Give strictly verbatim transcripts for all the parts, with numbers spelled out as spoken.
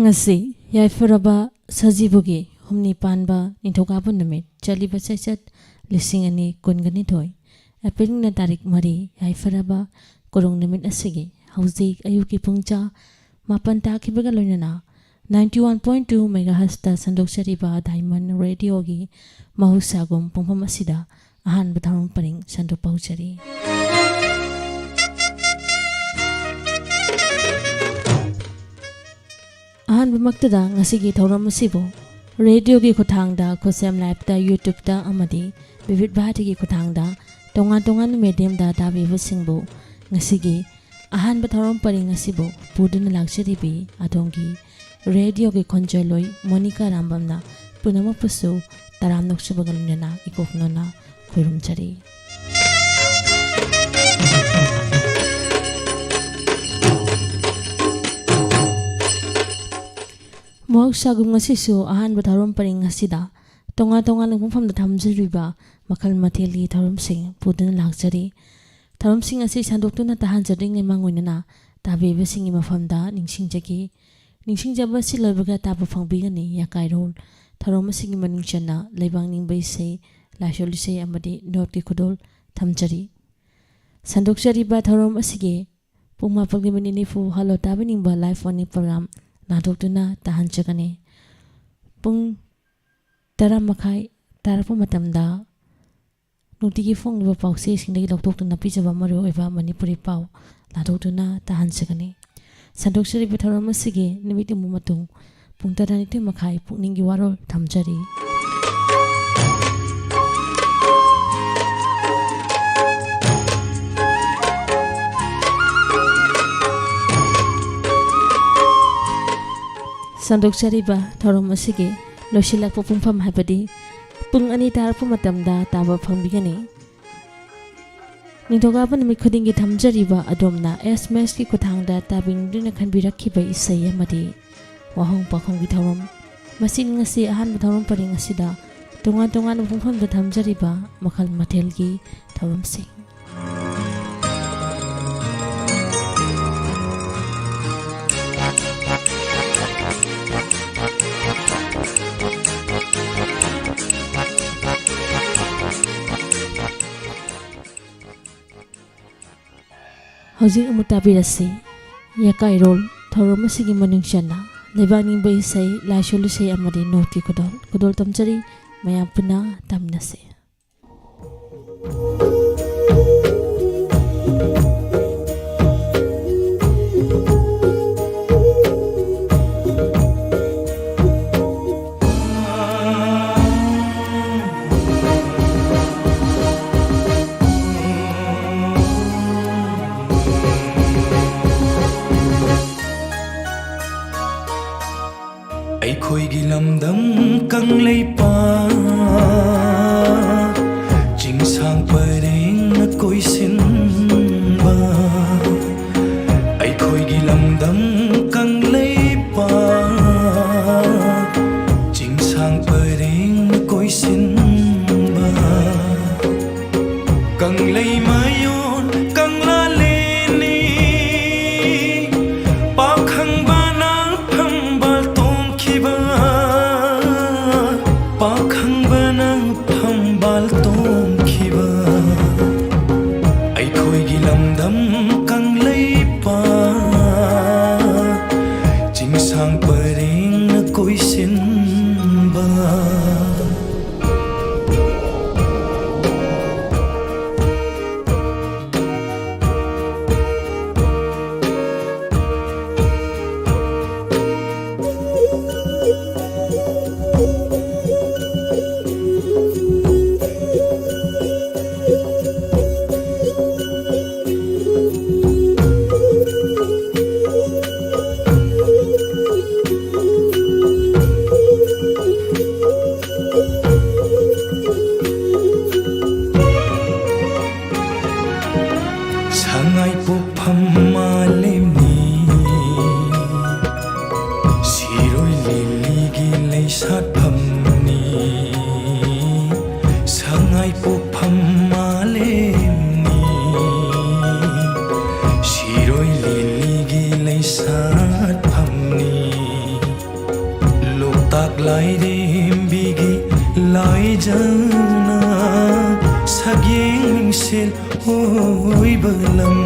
ꯉꯁꯤ ꯌꯥꯏꯐꯔꯕ ꯁꯖꯤꯕꯨꯒꯤ ꯍꯨꯝꯅꯤ ꯄꯥꯟꯕ ꯅꯤꯡꯊꯧꯀꯥꯕ ꯅꯨꯃꯤꯠ, ꯆꯠꯂꯤꯕ ꯆꯩꯆꯠ ꯂꯤꯁꯤꯡ ꯑꯅꯤ ꯀꯨꯟꯒ ꯅꯤꯊꯣꯏ, ꯑꯦꯄ꯭ꯔꯤꯜꯅ ꯇꯥꯔꯤꯛ ꯃꯔꯤ, ꯌꯥꯏꯐꯔꯕ ꯀꯨꯔꯣꯡ ꯅꯨꯃꯤꯠ ꯑꯁꯤꯒꯤ ꯍꯧꯖꯤꯛ ꯑꯌꯨꯛꯀꯤ ꯄꯨꯡ ꯆꯥ ꯃꯥꯄꯟ ꯇꯥꯈꯤꯕꯒ ꯂꯣꯏꯅꯅ ninety one point two megahertzꯇ ꯁꯟꯗꯣꯛꯆꯔꯤꯕ Diamond Radioꯒꯤ ꯃꯍꯧꯁꯥꯒꯨꯝ ꯄꯨꯡꯐꯝ ꯑꯁꯤꯗ ꯑꯍꯥꯟꯕ ꯊꯧꯔꯝ ꯄꯔꯤꯡ ꯁꯟꯗꯣꯛꯄ ꯍꯧꯖꯔꯤ꯫ ꯑꯍꯥꯟꯕꯃꯛꯇꯗ ꯉꯁꯤꯒꯤ ꯊꯧꯔꯝ ꯑꯁꯤꯕꯨ ꯔꯦꯗꯤꯑꯣꯒꯤ ꯈꯨꯠꯊꯥꯡꯗ ꯈꯨꯠꯁꯦꯝ ꯂꯥꯏꯞꯇ, YouTubeꯇ ꯑꯃꯗꯤ ꯕꯤꯕꯤꯠ ꯚꯥꯔꯇꯤꯒꯤ ꯈꯨꯠꯊꯥꯡꯗ ꯇꯣꯉꯥꯟ ꯇꯣꯉꯥꯟꯕ mediumꯗ ꯇꯥꯕꯤꯕꯁꯤꯡꯕꯨ ꯉꯁꯤꯒꯤ ꯑꯍꯥꯟꯕ ꯊꯧꯔꯝ ꯄꯔꯤꯡ ꯑꯁꯤꯕꯨ ꯄꯨꯗꯨꯅ ꯂꯥꯛꯆꯔꯤꯕꯤ ꯑꯗꯣꯝꯒꯤ ꯔꯦꯗꯤꯑꯣꯒꯤ ꯈꯣꯟꯖꯦꯜꯂꯣꯏ ꯃꯣꯅꯤꯀꯥ ꯔꯥꯝꯕꯝꯅ ꯄꯨꯝꯅꯃꯛꯄꯨꯁꯨ ꯇꯔꯥꯝꯅ ꯑꯣꯛꯆꯕꯒ ꯂꯣꯏꯅꯅ ꯏꯀꯣꯛ ꯅꯣꯟꯅ ꯈꯨꯔꯨꯝꯖꯔꯤ꯫ ꯃꯍꯧꯁꯥꯒꯨꯝ ꯉꯁꯤꯁꯨ ꯑꯍꯥꯟꯕ ꯊꯧꯔꯝ ꯄꯔꯤꯡ ꯑꯁꯤꯗ ꯇꯣꯉꯥꯟ ꯇꯣꯉꯥꯟꯕ ꯃꯐꯝꯗ ꯊꯝꯖꯔꯤꯕ ꯃꯈꯜ ꯃꯊꯦꯜꯒꯤ ꯊꯧꯔꯝꯁꯤꯡ ꯄꯨꯗꯨꯅ ꯂꯥꯛꯆꯔꯤ꯫ ꯊꯧꯔꯝꯁꯤꯡ ꯑꯁꯤ ꯁꯟꯗꯣꯛꯇꯨꯅ ꯇꯥꯍꯟꯖꯗ꯭ꯔꯤꯉꯩ ꯃꯥꯡꯑꯣꯏꯅꯅ ꯇꯥꯕꯤꯕꯁꯤꯡꯒꯤ ꯃꯐꯝꯗ ꯅꯤꯡꯁꯤꯡꯖꯒꯤ꯫ ꯅꯤꯡꯁꯤꯡꯖꯕ ꯑꯁꯤ ꯂꯣꯏꯕꯒ ꯇꯥꯕ ꯐꯪꯕꯤꯒꯅꯤ ꯌꯥꯀꯥꯏꯔꯣꯜ꯫ ꯊꯧꯔꯝ ꯑꯁꯤꯒꯤ ꯃꯅꯨꯡ ꯆꯟꯅ ꯂꯩꯕꯥꯛ ꯅꯤꯡꯕ ꯏꯁꯩ, ꯂꯥꯏꯁꯣꯜ ꯏꯁꯩ ꯑꯃꯗꯤ ꯅꯣꯠꯀꯤ ꯈꯨꯗꯣꯜ ꯊꯝꯖꯔꯤ꯫ ꯁꯟꯗꯣꯛꯆꯔꯤꯕ ꯊꯧꯔꯝ ꯑꯁꯤꯒꯤ ꯄꯨꯡ ꯃꯥꯄꯟꯒꯤ ꯃꯤꯅꯤꯠ ꯅꯤꯐꯨ Hello ꯇꯥꯕꯤꯅꯤꯡꯕ live phone-in program ꯂꯥꯟꯊꯣꯛꯇꯨꯅ ꯇꯥꯍꯟꯖꯒꯅꯤ꯫ ꯄꯨꯡ ꯇꯔꯥ ꯃꯈꯥꯏ ꯇꯥꯔꯛꯄ ꯃꯇꯝꯗ ꯅꯨꯡꯇꯤꯒꯤ ꯐꯣꯡꯂꯤꯕ ꯄꯥꯎꯆꯦꯁꯤꯡꯗꯒꯤ ꯂꯧꯊꯣꯛꯇꯨꯅ ꯄꯤꯖꯕ ꯃꯔꯨꯑꯣꯏꯕ ꯃꯅꯤꯄꯨꯔꯤ ꯄꯥꯎ ꯂꯥꯟꯊꯣꯛꯇꯨꯅ ꯇꯥꯍꯟꯖꯒꯅꯤ꯫ ꯁꯟꯗꯣꯛꯆꯔꯤꯕ ꯊꯧꯔꯝ ꯑꯁꯤꯒꯤ ꯅꯨꯃꯤꯠ ꯌꯨꯡꯕ ꯃꯇꯨꯡ ꯄꯨꯡ ꯇꯔꯥꯅꯤꯊꯣꯏ ꯃꯈꯥꯏ ꯄꯨꯛꯅꯤꯡꯒꯤ ꯋꯥꯔꯣꯜ ꯊꯝꯖꯔꯤ꯫ ꯁꯟꯗꯣꯛꯆꯔꯤꯕ ꯊꯧꯔꯝ ꯑꯁꯤꯒꯤ ꯂꯣꯏꯁꯤꯜꯂꯛꯄ ꯄꯨꯡꯐꯝ ꯍꯥꯏꯕꯗꯤ ꯄꯨꯡ ꯑꯅꯤ ꯇꯥꯔꯛꯄ ꯃꯇꯝꯗ ꯇꯥꯕ ꯐꯪꯕꯤꯒꯅꯤ꯫ ꯅꯤꯡꯊꯧꯀꯥꯕ ꯅꯨꯃꯤꯠ ꯈꯨꯗꯤꯡꯒꯤ ꯊꯝꯖꯔꯤꯕ ꯑꯗꯣꯝꯅ SMS-ꯀꯤ ꯈꯨꯠꯊꯥꯡꯗ ꯇꯥꯕꯤꯅꯤꯡꯗꯨꯅ ꯈꯟꯕꯤꯔꯛꯈꯤꯕ ꯏꯁꯩ ꯑꯃꯗꯤ ꯋꯥꯍꯪ ꯄꯥꯎꯈꯨꯝꯒꯤ ꯊꯧꯔꯝ꯫ ꯃꯁꯤꯅꯤ ꯉꯁꯤ ꯑꯍꯥꯟꯕ ꯊꯧꯔꯝ ꯄꯔꯤꯡ ꯑꯁꯤꯗ ꯇꯣꯉꯥꯟ ꯇꯣꯉꯥꯟꯕ ꯄꯨꯡꯐꯝꯗ ꯊꯝꯖꯔꯤꯕ ꯃꯈꯜ ꯃꯊꯦꯜꯒꯤ ꯊꯧꯔꯝꯁꯤꯡ꯫ ꯍꯧꯖꯤꯛ ꯑꯃꯨꯛ ꯇꯥꯕꯤꯔꯁꯤ ꯌꯥꯀꯥꯏꯔꯣꯜ ꯊꯧꯔꯝ ꯑꯁꯤꯒꯤ ꯃꯅꯨꯡ ꯆꯟꯅ ꯂꯩꯕꯥꯛ ꯅꯤꯡꯕ ꯏꯁꯩ, ꯂꯥꯏꯁꯣꯜ ꯏꯁꯩ ꯑꯃꯗꯤ ꯅꯣꯠꯀꯤ ꯈꯨꯗꯣꯜ꯫ ꯈꯨꯗꯣꯜ ꯇꯝꯖꯔꯤ, ꯃꯌꯥꯝ ꯄꯨꯟꯅ ꯇꯥꯃꯤꯟꯅꯁꯤ꯫ ꯑꯩꯈꯣꯏꯒꯤ ꯂꯝꯗꯝ ꯀꯪꯂꯩꯄꯥꯛ, ꯆꯤꯡꯁꯥꯡ ꯄꯔꯦꯡꯅ ꯀꯣꯏꯁꯤꯟꯕ꯫ ꯑꯩꯈꯣꯏꯒꯤ ꯂꯝꯗꯝ ꯀꯪꯂꯩꯄꯥꯛ, ꯆꯤꯡꯁꯥꯡ ꯄꯔꯦꯡꯅ ꯀꯣꯏꯁꯤꯟꯕ꯫ ꯀꯪꯂꯩ ꯃꯌꯣꯟ ꯀꯪꯂꯥꯂꯦꯟꯅꯤ, ꯄꯥꯈꯪꯕꯅ ꯐꯝꯕꯥꯜ ꯇꯣꯡꯈꯤꯕ, ꯄꯥꯈꯪꯕꯅ ꯐꯝꯕꯥꯜ ꯇꯣꯡꯈꯤꯕ꯫ ꯑꯩꯈꯣꯏꯒꯤ ꯂꯝꯗꯝ ꯀꯪꯂꯩꯄꯥꯛ, ꯆꯤꯡꯁꯥꯡ ꯄꯔꯦꯡꯅ ꯀꯣꯏꯁꯤꯟꯕ꯫ ꯁꯉꯥꯏꯄꯣꯛꯐꯝ ꯃꯥꯂꯦꯝꯅꯤ, ꯁꯤꯔꯣꯏ ꯂꯤꯂꯤꯒꯤ ꯂꯩꯁꯥꯠꯐꯝꯅꯤ꯫ ꯁꯉꯥꯏꯄꯣꯛꯐꯝ ꯃꯥꯂꯦꯝꯅꯤ, ꯁꯤꯔꯣꯏ ꯂꯤꯂꯤꯒꯤ ꯂꯩꯁꯥꯠꯐꯝꯅꯤ꯫ ꯂꯣꯛꯇꯥꯛ ꯂꯥꯏꯔꯦꯝꯕꯤꯒꯤ ꯂꯥꯏꯖꯅ ꯁꯛꯌꯦꯡ ꯃꯤꯡꯁꯦꯜ ꯑꯣꯏꯕ ꯂꯝ꯫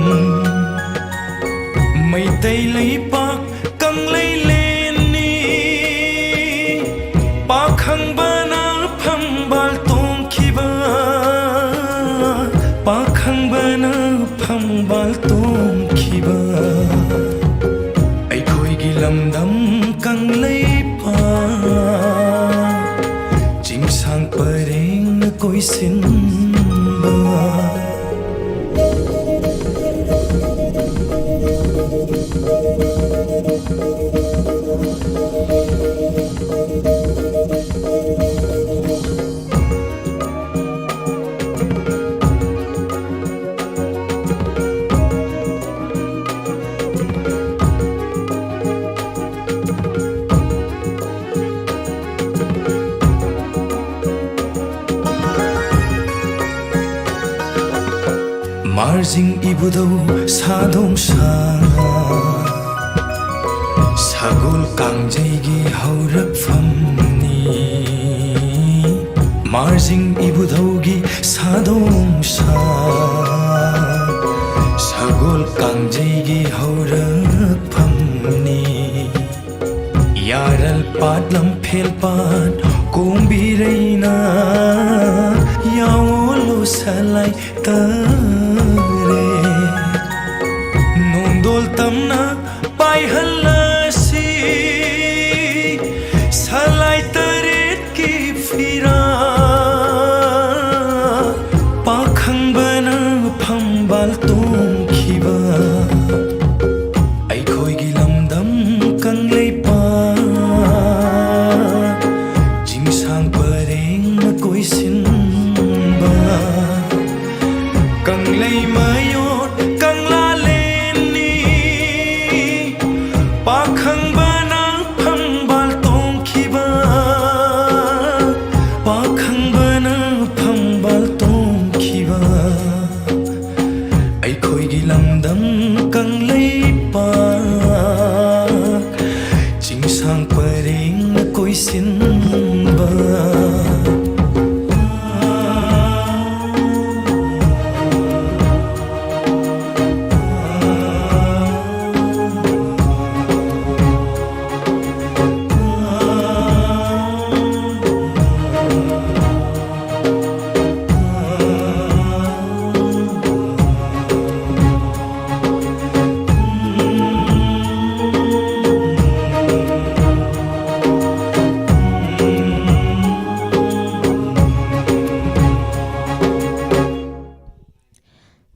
ꯃꯩꯇꯩ ꯂꯩꯄꯥꯛ ꯀꯪꯂꯩꯂꯦꯟꯅꯤ, ꯄꯥꯈꯪꯕꯅ ꯐꯝꯕꯥꯜ ꯇꯣꯡꯈꯤꯕ, ꯄꯥꯈꯪꯕꯅ ꯐꯝꯕꯥꯜ ꯇꯣꯡꯈꯤꯕ, ꯑꯩꯈꯣꯏꯒꯤ ꯂꯝꯗꯝ ꯀꯪꯂꯩꯄꯥꯛ, ꯆꯤꯡꯁꯥꯡ ꯄꯔꯦꯡꯅ ꯀꯣꯏꯁꯤꯟꯕ꯫ ꯃꯥꯔꯖꯤꯡ ꯏꯕꯨꯙꯧ ꯁꯥꯗꯣꯡꯁꯥ, ꯁꯒꯣꯜ ꯀꯥꯡꯖꯩꯒꯤ ꯍꯧꯔꯛꯐꯝꯅꯤ꯫ ꯃꯥꯔꯖꯤꯡ ꯏꯕꯨꯙꯧꯒꯤ ꯁꯥꯗꯣꯡꯁꯥ, ꯁꯒꯣꯜ ꯀꯥꯡꯖꯩꯒꯤ ꯍꯧꯔꯛꯐꯝꯅꯤ꯫ ꯌꯥꯔꯜ ꯄꯥꯠ ꯂꯝꯐꯦꯜ ꯄꯥꯠ ꯀꯣꯝꯕꯤꯔꯩꯅ ꯌꯥꯑꯣꯜꯂꯣ ꯁꯂꯥꯏ ꯇꯔꯦꯠ꯫ ꯅꯣꯡꯗꯣꯜ ꯇꯝꯅ ꯄꯥꯏꯍꯜꯂꯁꯤ ꯁꯂꯥꯏ ꯇꯔꯦꯠꯀꯤ ꯐꯤꯔꯥꯜ꯫ ꯄꯥꯈꯪꯕꯅ ꯐꯝꯕꯥꯜ ꯇꯣꯡꯈꯤꯕ ꯑꯩꯈꯣꯏꯒꯤ ꯂꯝꯗꯝ ꯀꯪꯂꯩꯄꯥꯛ, ꯆꯤꯡꯁꯥꯡ ꯄꯔꯦꯡꯅ ꯀꯣꯏꯁꯤꯟꯕ,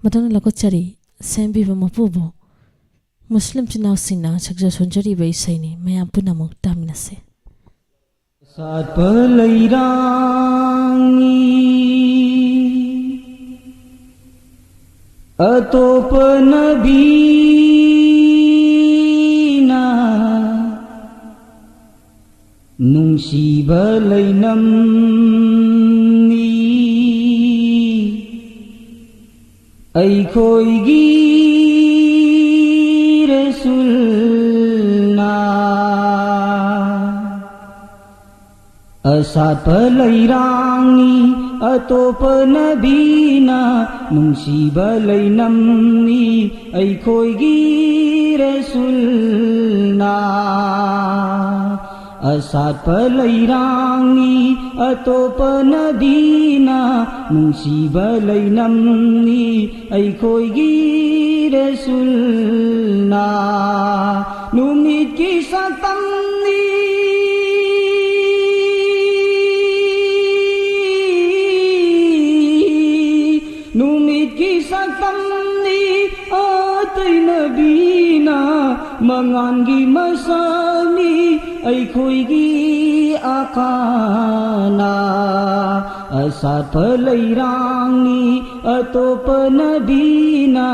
ꯃꯇꯨꯡꯗ ꯂꯧꯈꯠꯆꯔꯤ ꯁꯦꯝꯕꯤꯕ ꯃꯄꯨꯕꯨ꯫ ꯃꯨꯁꯂꯤꯝ ꯏꯆꯤꯟ ꯏꯅꯥꯎꯁꯤꯡꯅ ꯁꯛꯆ ꯁꯣꯟꯖꯔꯤꯕ ꯏꯁꯩꯅꯤ, ꯃꯌꯥꯝ ꯄꯨꯝꯅꯃꯛ ꯇꯥꯃꯤꯟꯅꯁꯤ꯫ ꯁꯥꯠꯄ ꯂꯩꯔꯥꯡꯅꯤ ꯑꯇꯣꯞꯄ ꯅꯕꯤꯅ ꯅꯨꯡꯁꯤꯕ ꯂꯩꯅꯝꯅꯤ ꯑꯩꯈꯣꯏꯒꯤ ꯔꯁꯨꯜꯅ꯫ ꯑꯁꯥꯠꯄ ꯂꯩꯔꯥꯡꯅꯤ ꯑꯇꯣꯞꯄ ꯅꯕꯤꯅ ꯅꯨꯡꯁꯤꯕ ꯂꯩꯅꯝꯅꯤ ꯑꯩꯈꯣꯏꯒꯤ ꯔꯁꯨꯜꯅ꯫ ꯑꯁꯥꯠꯄ ꯂꯩꯔꯥꯡꯅꯤ ꯑꯇꯣꯞꯄ ꯅꯕꯤꯅ ꯅꯨꯡꯁꯤꯕ ꯂꯩꯅꯝꯅꯤ ꯑꯩꯈꯣꯏꯒꯤ ꯔꯁꯨꯜꯅ꯫ ꯅꯨꯃꯤꯠꯀꯤ ꯁꯛꯇꯝꯅꯤ ꯅꯨꯃꯤꯠꯀꯤ ꯁꯛꯇꯝꯅꯤ ꯑꯇꯩ ꯅꯕꯤꯅ ꯃꯉꯥꯟꯒꯤ ꯃꯁꯛꯅꯤ ꯑꯩꯈꯣꯏꯒꯤ ꯑꯀꯥꯅ꯫ ꯑꯁꯥꯠꯄ ꯂꯩꯔꯥꯡꯅꯤ ꯑꯇꯣꯞꯄ ꯅꯕꯤꯅ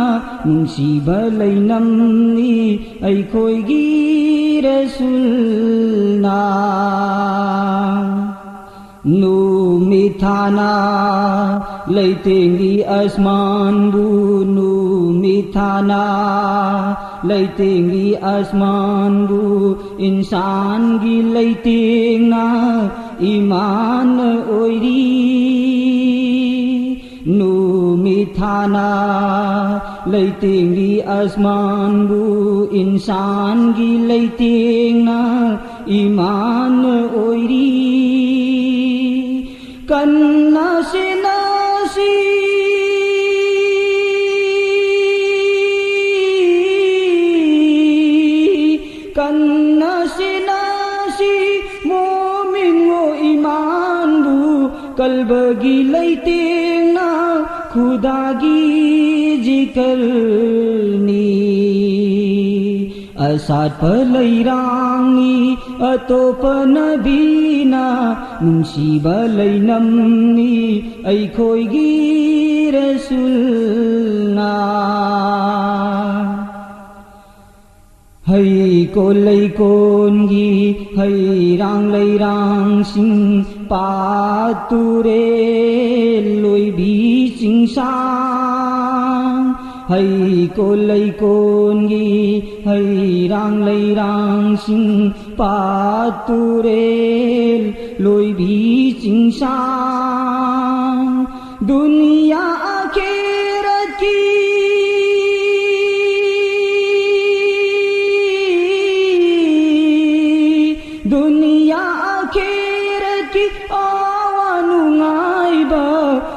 ꯅꯨꯡꯁꯤꯕ ꯂꯩꯅꯝꯅꯤ ꯑꯩꯈꯣꯏꯒꯤ ꯔꯁꯨꯜꯅ꯫ ꯅꯨꯃꯤꯠ ꯊꯥꯅ ꯂꯩꯇꯦꯡꯂꯤ ꯑꯁꯃꯥꯟꯕꯨ ꯅꯨꯃꯤꯠ ꯊꯥꯅ ꯂꯩꯇꯦꯡꯂꯤ ꯑꯁꯃꯥꯟꯕꯨ ꯏꯟꯁꯥꯟꯒꯤ ꯂꯩꯇꯦꯡꯅ ꯏꯃꯥꯟ ꯑꯣꯏꯔꯤ꯫ ꯅꯨꯃꯤꯠ ꯊꯥꯅ ꯂꯩꯇꯦꯡꯂꯤ ꯑꯁꯃꯥꯟꯕꯨ ꯏꯟꯁꯥꯟꯒꯤ ꯂꯩꯇꯦꯡꯅ ꯏꯃꯥꯟ ꯑꯣꯏꯔꯤ꯫ ꯀꯟꯅ ꯁꯦꯟꯅꯁꯤ ꯀꯟꯅ ꯁꯦꯟꯅꯁꯤ ꯃꯣꯃꯤꯟꯉꯣ ꯏꯃꯥꯟꯕꯨ ꯀꯜꯕꯒꯤ ꯂꯩꯇꯦꯡꯅ ꯈꯨꯗꯥꯒꯤ ꯖꯤꯀꯔꯅꯤ꯫ ꯑꯁꯥꯠꯄ ꯂꯩꯔꯥꯡꯅꯤ ꯑꯇꯣꯞꯄ ꯅꯕꯤꯅ, ꯅꯨꯡꯁꯤꯕ ꯂꯩꯅꯝꯅꯤ ꯑꯩꯈꯣꯏꯒꯤ ꯔꯁꯨꯜꯅ꯫ ꯍꯩꯀꯣꯜ ꯂꯩꯀꯣꯜꯒꯤ ꯍꯩꯔꯥꯡ ꯂꯩꯔꯥꯡꯁꯤꯡ, ꯄꯥꯠ ꯇꯨꯔꯦꯜ ꯂꯣꯏꯕꯤ ꯆꯤꯡꯁꯥꯡ꯫ ꯍꯩꯀꯣꯜ ꯂꯩꯀꯣꯜꯒꯤ ꯍꯩꯔꯥꯡ ꯂꯩꯔꯥꯡꯁꯤꯡ, ꯄꯥꯠ ꯇꯨꯔꯦꯜ ꯂꯣꯏꯕꯤ ꯆꯤꯡꯁꯥꯡ꯫ ꯗꯨꯅꯤꯌꯥ ꯑꯈꯦꯔꯠꯀꯤ ꯗꯨꯅꯤꯌꯥ ꯑꯈꯦꯔꯠꯀꯤ ꯑꯋꯥ ꯅꯨꯡꯉꯥꯏꯕ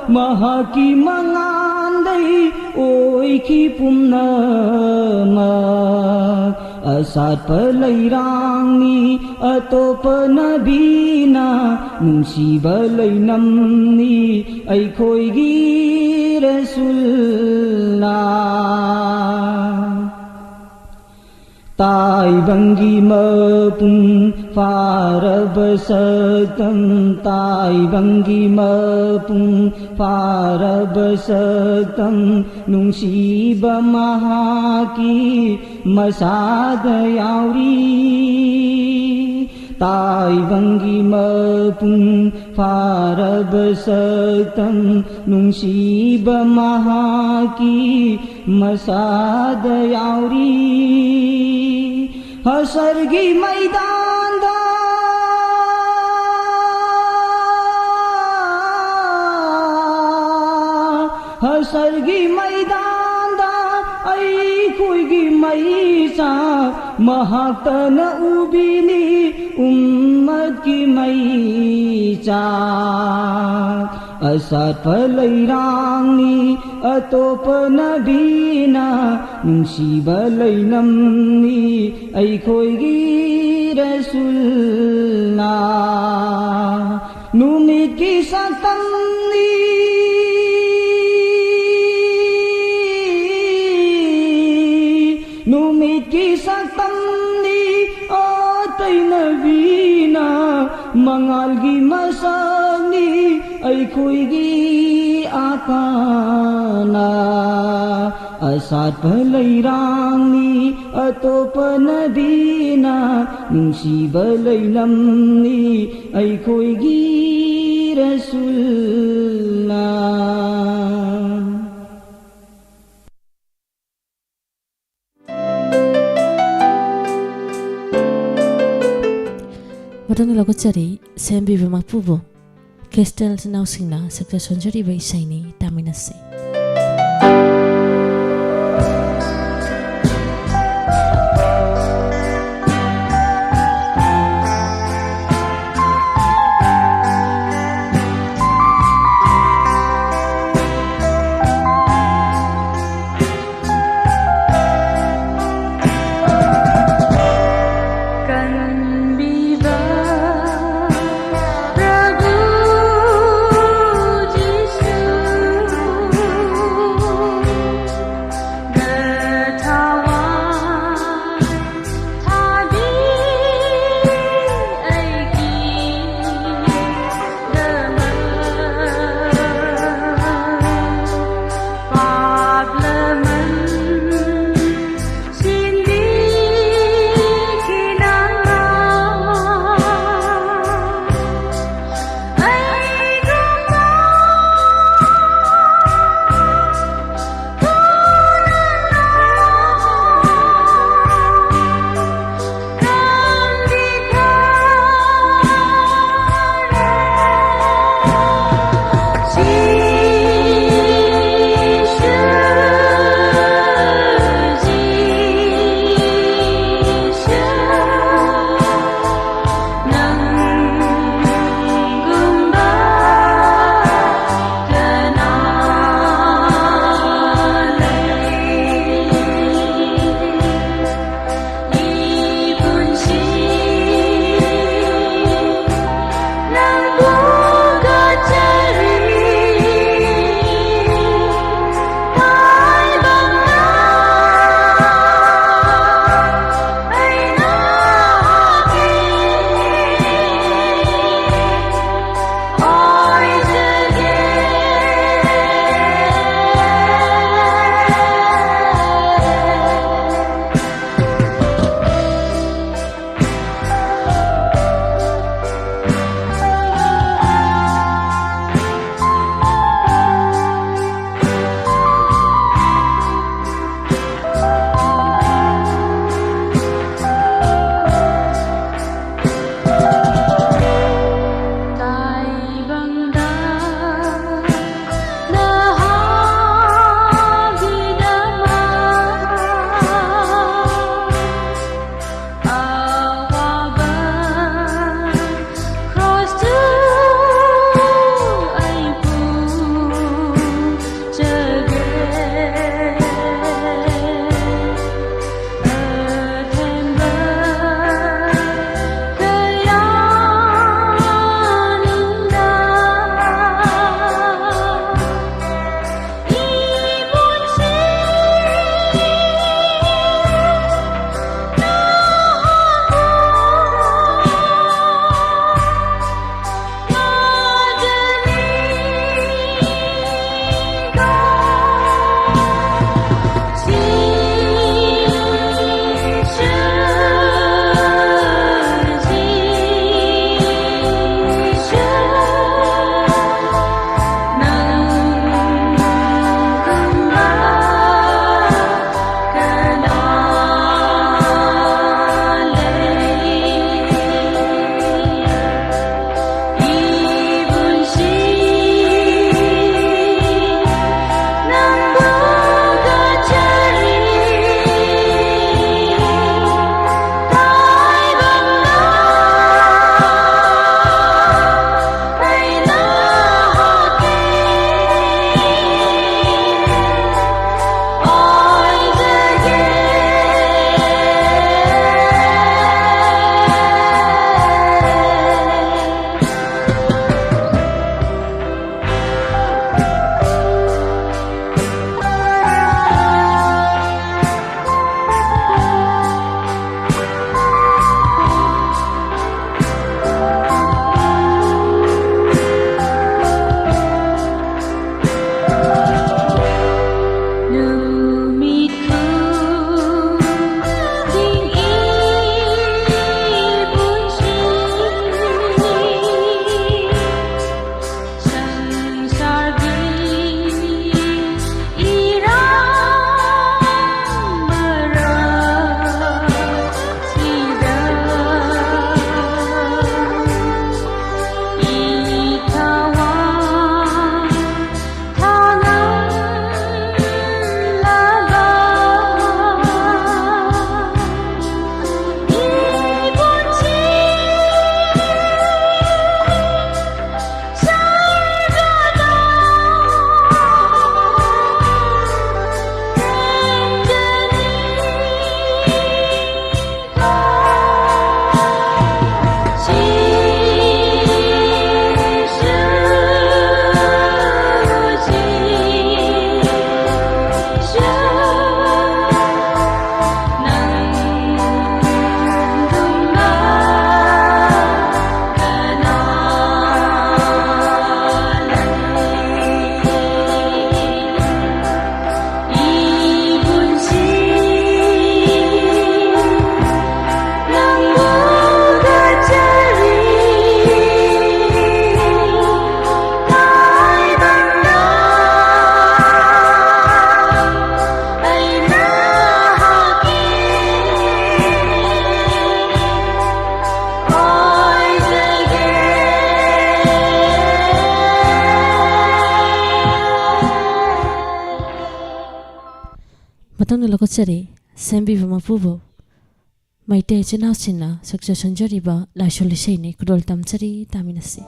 ꯃꯍꯥꯛꯀꯤ ꯃꯉꯥꯟꯗꯩ ꯑꯣꯏꯈꯤ ꯄꯨꯝꯅꯃꯛ꯫ ꯑꯁꯥꯠꯄ ꯂꯩꯔꯥꯡꯅꯤ ꯑꯇꯣꯞꯄ ꯅꯕꯤꯅ, ꯅꯨꯡꯁꯤꯕ ꯂꯩꯅꯝꯅꯤ ꯑꯩꯈꯣꯏꯒꯤ ꯔꯁꯨꯜꯅ꯫ ꯇꯥꯏꯕꯪꯒꯤ ꯃꯄꯨꯡ ꯐꯥꯔꯕ ꯁꯛꯇꯝ, ꯇꯥꯏꯕꯪꯒꯤ ꯃꯄꯨꯡ ꯐꯥꯔꯕ ꯁꯛꯇꯝ, ꯅꯨꯡꯁꯤꯕ ꯃꯍꯥꯛꯀꯤ ꯃꯁꯥꯗ ꯌꯥꯎꯔꯤ꯫ ꯇꯥꯏꯕꯪꯒꯤ ꯃꯄꯨꯡ ꯐꯥꯔꯕ ꯁꯛꯇꯝ, ꯅꯨꯡꯁꯤꯕ ꯃꯍꯥꯛꯀꯤ ꯃꯁꯥꯗ ꯌꯥꯎꯔꯤ꯫ ꯍꯁꯔꯒꯤ ꯃꯩꯗꯥꯟꯗ, ꯍꯁꯔꯒꯤ ꯃꯩꯗꯥꯟꯗ ꯑꯩꯈꯣꯏꯒꯤ ꯃꯩꯆꯥꯛ ꯃꯍꯥꯛꯇꯅ ꯎꯕꯤꯅꯤ, ꯎꯝꯃꯠꯀꯤ ꯃꯩꯆꯥꯛ꯫ ꯑꯁꯥꯠꯄ ꯂꯩꯔꯥꯡꯅꯤ ꯑꯇꯣꯞꯄ ꯅꯕꯤꯅ, ꯅꯨꯡꯁꯤꯕ ꯂꯩꯅꯝꯅꯤ ꯑꯩꯈꯣꯏꯒꯤ ꯔꯁꯨꯜꯅ꯫ ꯅꯨꯃꯤꯠꯀꯤ ꯁꯛꯇꯝꯅꯤ, ꯅꯨꯃꯤꯠꯀꯤ ꯁꯛꯇꯝꯅꯤ, ꯑꯣ ꯇꯩꯅꯕꯤꯅ ꯃꯉꯥꯜꯒꯤ ꯃꯁꯛꯅꯤ ꯑꯩꯈꯣꯏꯒꯤ ꯑꯀꯥꯅ꯫ ꯑꯁꯥꯠꯄ ꯂꯩꯔꯥꯡꯅꯤ ꯑꯇꯣꯞꯄ ꯅꯗꯤꯅ, ꯅꯨꯡꯁꯤꯕ ꯂꯩꯂꯝꯅꯤ ꯑꯩꯈꯣꯏꯒꯤ ꯔꯁꯨꯜꯅ꯫ ꯃꯊꯪꯗ ꯂꯧꯈꯠꯆꯔꯤ, ꯁꯦꯝꯕꯤꯕ ꯃꯄꯨꯕꯨ꯫ ꯀꯦꯁꯇꯦꯜ ꯏꯆꯤꯟ ꯏꯅꯥꯎꯁꯤꯡꯅ ꯁꯛꯆ ꯁꯣꯟꯖꯔꯤꯕ ꯏꯁꯩꯅꯤ, ꯇꯥꯃꯤꯟꯅꯁꯤ꯫ ꯀꯟꯕꯤꯕ ꯄ꯭ꯔꯚꯨ ꯖꯤꯁꯨ, ꯅꯪꯅ ꯂꯧꯈꯠꯆꯔꯤ꯫ ꯁꯦꯝꯕꯤꯕ ꯃꯄꯨꯕꯣꯛ꯫ ꯃꯩꯇꯩ ꯏꯆꯤꯟ ꯏꯅꯥꯎꯁꯤꯡꯅ ꯁꯛꯆ ꯁꯣꯟꯖꯔꯤꯕ ꯂꯥꯏꯁꯣꯜ ꯏꯁꯩꯅꯤ꯫ ꯈꯨꯗꯣꯜ ꯇꯝꯖꯔꯤ, ꯇꯥꯃꯤꯟꯅꯁꯤ꯫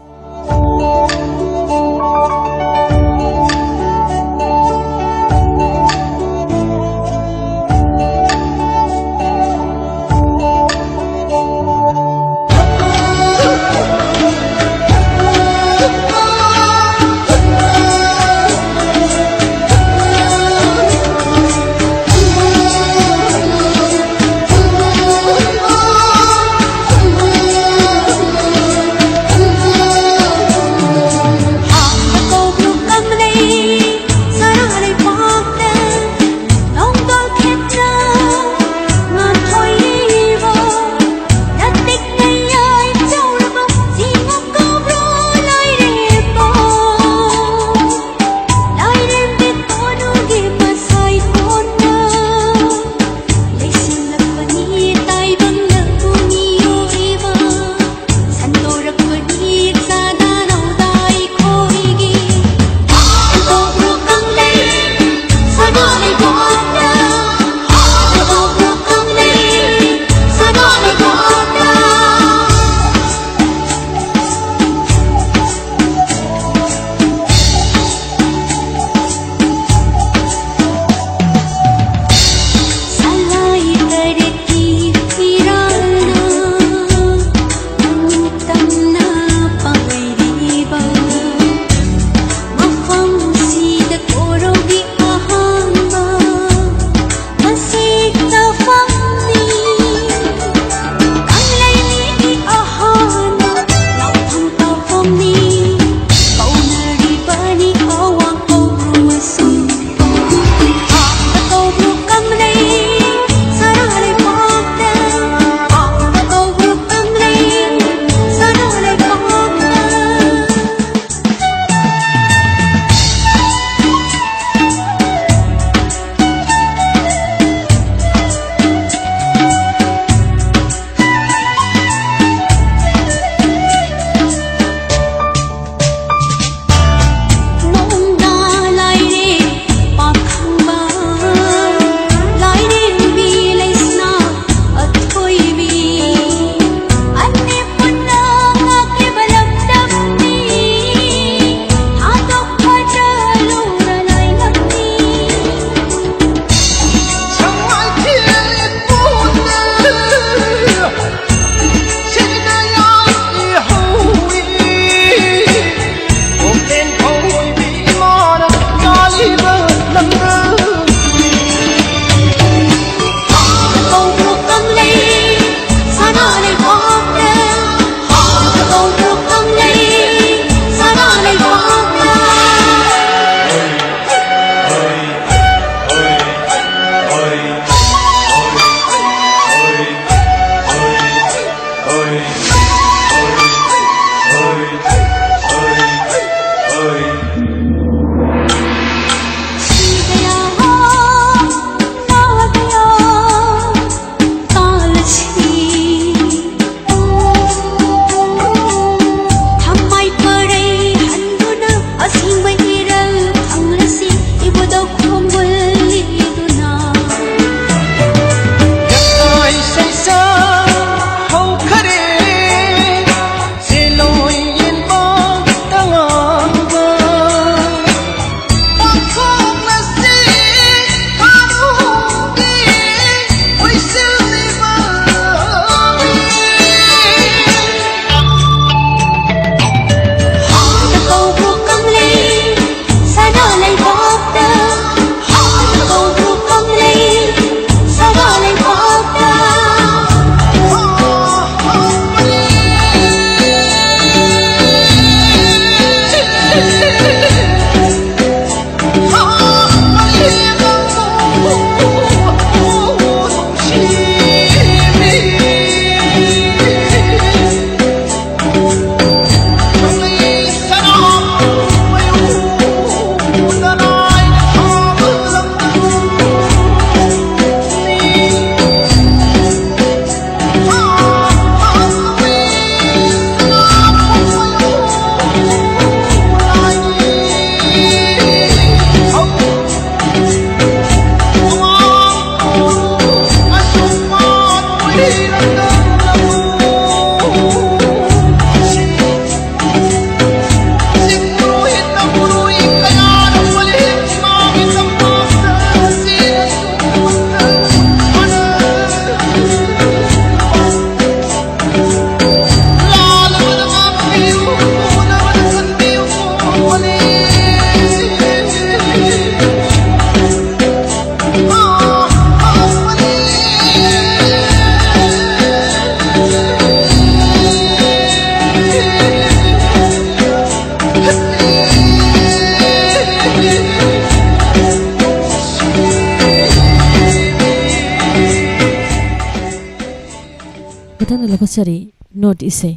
ꯃꯊꯪꯗ ꯂꯧꯈꯠꯆꯔꯤ ꯅꯣꯔꯠ ꯏꯁꯩ꯫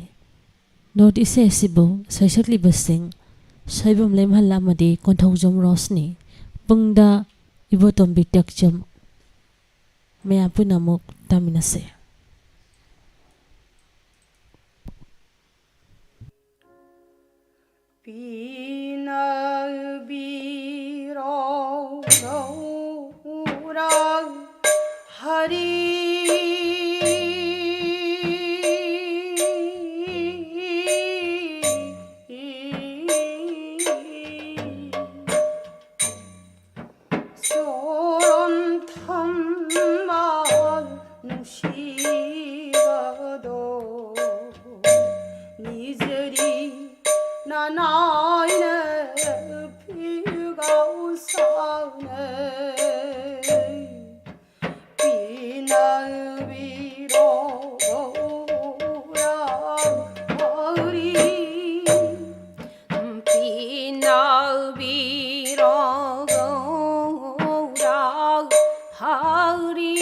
ꯅꯣꯔꯠ ꯏꯁꯩ ꯑꯁꯤꯕꯨ ꯁꯩꯁꯛꯂꯤꯕꯁꯤꯡ ꯁꯣꯏꯕꯝ ꯂꯦꯝꯍꯜ ꯑꯃꯗꯤ ꯀꯣꯟꯊꯧꯖꯝ ꯔꯣꯁꯅꯤ꯫ ꯄꯨꯡꯗ ꯏꯕꯣꯇꯣꯝꯕꯤ ꯇꯦꯛꯆꯝ꯫ ꯃꯌꯥꯝ ꯄꯨꯟꯅ ꯑꯃꯨꯛ ꯇꯥꯃꯤꯟꯅꯁꯦ꯫ ꯄꯤꯅꯕꯤꯔꯣ ꯒꯧꯔ ꯍꯔꯤ꯫ ꯆꯣꯔꯣꯟ ꯊꯝꯕꯥꯜ ꯅꯨꯡꯁꯤꯕꯗꯣ, ꯅꯤꯖꯔꯤ ꯅꯅꯥꯏꯅ ꯐꯤꯒꯥꯎ ꯁꯥꯎꯅꯩ꯫ ꯄꯤꯅꯕꯤꯔꯣ ꯒꯧꯔ ꯍꯔꯤ꯫ ꯄꯤꯅꯕꯤꯔꯣ ꯒꯧꯔ ꯍꯔꯤ꯫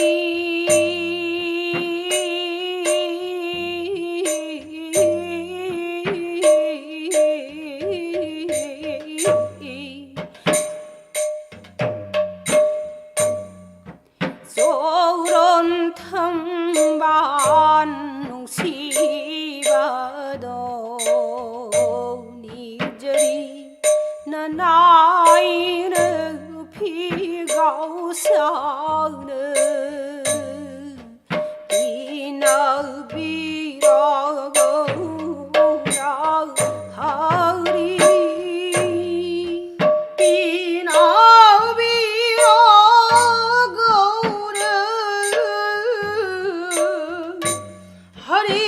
ꯆꯣꯔꯣꯟ ꯊꯝꯕꯥꯜ ꯅꯨꯡꯁꯤꯕꯗꯣ, ꯅꯤꯖꯔꯤ ꯅꯅꯥꯏꯅ ꯐꯤꯒꯥꯎ ꯁꯥꯎꯅ꯫ ꯄꯤꯅꯕꯤꯔꯣ ꯒꯧꯔ ꯍꯔꯤ꯫ ꯄꯤꯅꯕꯤꯔꯣ ꯒꯧꯔ ꯍꯔꯤ꯫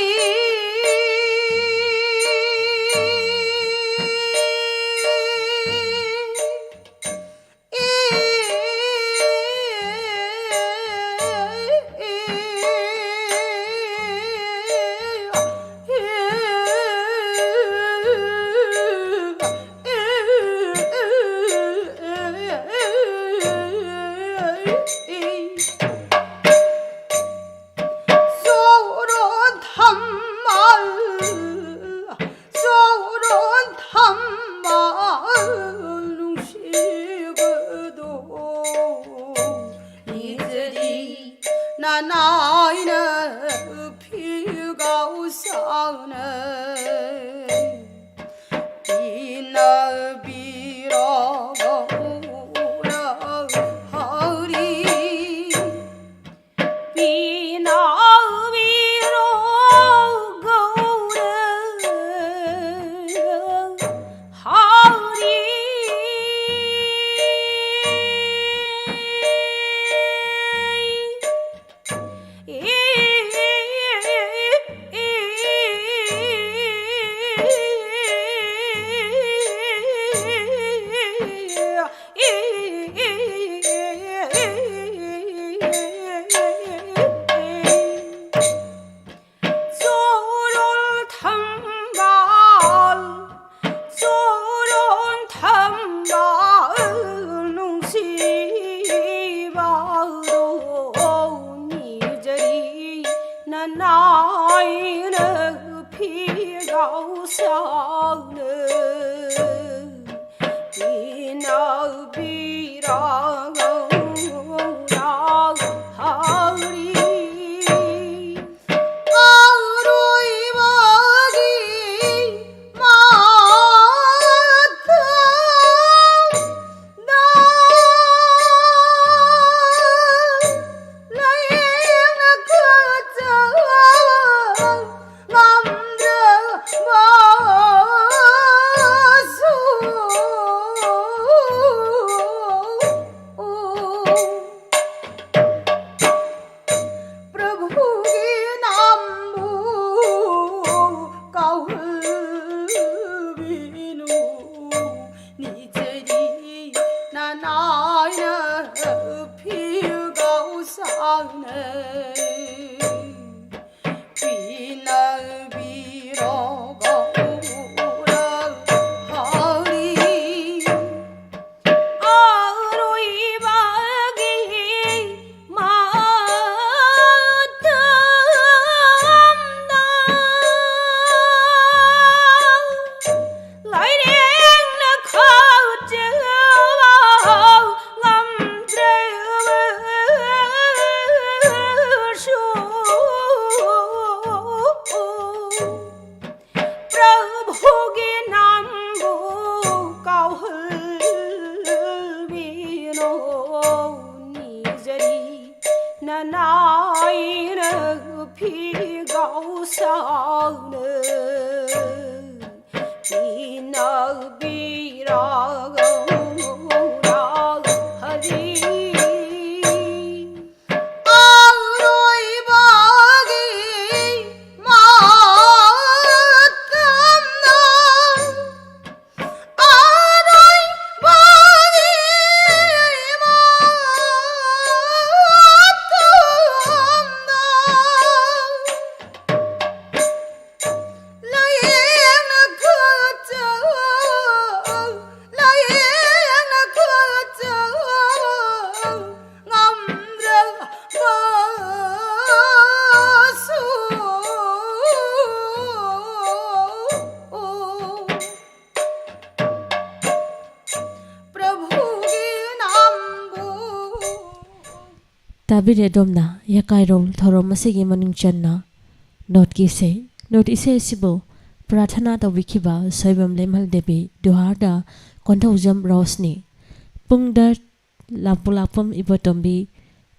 ꯇꯥꯕꯤꯔꯦ ꯑꯗꯣꯝꯅ ꯌꯥꯀꯥꯏꯔꯣꯜ ꯊꯧꯔꯝ ꯑꯁꯤꯒꯤ ꯃꯅꯨꯡ ꯆꯟꯅ ꯅꯣꯠꯀꯤ ꯏꯁꯩ꯫ ꯅꯣꯠ ꯏꯁꯩ ꯑꯁꯤꯕꯨ ꯄ꯭ꯔꯥꯊꯅꯥ ꯇꯧꯕꯤꯈꯤꯕ ꯁꯣꯏꯕꯝ ꯂꯩꯃꯍꯜ ꯗꯦꯕꯤ ꯗꯨꯍꯥꯔꯗ ꯀꯣꯟꯊꯧꯖꯝ ꯔꯣꯁꯅꯤ꯫ ꯄꯨꯡꯗ ꯂꯥꯛꯄꯨ ꯂꯥꯛꯄꯝ ꯏꯕꯣꯇꯣꯝꯕꯤ,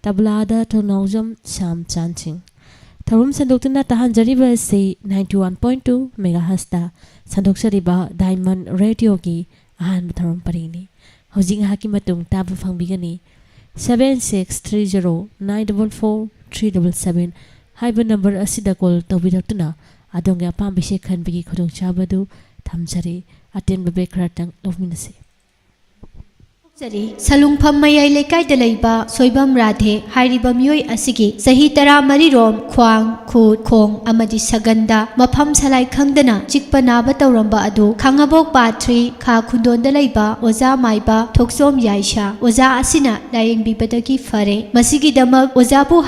ꯇꯕ꯭ꯂꯥꯗ ꯊꯧꯅꯥꯎꯖꯝ ꯁ꯭ꯌꯥꯝ ꯆꯥꯟ ꯁꯤꯡ꯫ ꯊꯧꯔꯝ ꯁꯟꯗꯣꯛꯇꯨꯅ ꯇꯥꯍꯟꯖꯔꯤꯕ ꯑꯁꯤ ninety one point two megahertzꯇ ꯁꯟꯗꯣꯛꯆꯔꯤꯕ Diamond Radioꯒꯤ ꯑꯍꯥꯟꯕ ꯊꯧꯔꯝ ꯄꯔꯤꯡꯅꯤ꯫ ꯍꯧꯖꯤꯛ ꯉꯥꯏꯍꯥꯛꯀꯤ ꯃꯇꯨꯡ ꯇꯥꯕ ꯐꯪꯕꯤꯒꯅꯤ seven six three zero nine double four three double seven ꯍꯥꯏꯕ ꯅꯝꯕꯔ ꯑꯁꯤꯗ ꯀꯣꯜ ꯇꯧꯕꯤꯔꯛꯇꯨꯅ ꯑꯗꯣꯝꯒꯤ ꯑꯄꯥꯝꯕ ꯏꯁꯩ ꯈꯟꯕꯒꯤ ꯈꯨꯗꯣꯡꯆꯥꯕ ꯑꯗꯨ ꯊꯝꯖꯔꯤ꯫ ꯑꯇꯦꯟꯕ ꯕ꯭ꯔꯦꯛ ꯈꯔꯇꯪ ꯂꯧꯃꯤꯟꯅꯁꯤ꯫ ꯁꯂꯨꯡꯐꯝ ꯃꯌꯥꯏ ꯂꯩꯀꯥꯏꯗ ꯂꯩꯕ ꯁꯣꯏꯕꯝ ꯔꯥꯙꯦ ꯍꯥꯏꯔꯤꯕ ꯃꯤꯑꯣꯏ ꯑꯁꯤꯒꯤ ꯆꯍꯤ ꯇꯔꯥꯃꯔꯤꯔꯣꯝ ꯈ꯭ꯋꯥꯡ, ꯈꯨꯠ, ꯈꯣꯡ ꯑꯃꯗꯤ ꯁꯒꯟꯗ ꯃꯐꯝ ꯁꯂꯥꯏ ꯈꯪꯗꯅ ꯆꯤꯛꯄ ꯅꯥꯕ ꯇꯧꯔꯝꯕ ꯑꯗꯨ ꯈꯥꯉꯕꯣꯛ ꯄꯥꯠ three ꯈꯥ ꯈꯨꯟꯗꯣꯟꯗ ꯂꯩꯕ ꯑꯣꯖꯥ ꯃꯥꯏꯕ ꯊꯣꯛꯆꯣꯝ ꯌꯥꯏꯁꯥ ꯑꯣꯖꯥ ꯑꯁꯤꯅ ꯂꯥꯌꯦꯡꯕꯤꯕꯗꯒꯤ ꯐꯔꯦ꯫ ꯃꯁꯤꯒꯤꯗꯃꯛ ꯑꯣꯖꯥꯕꯨ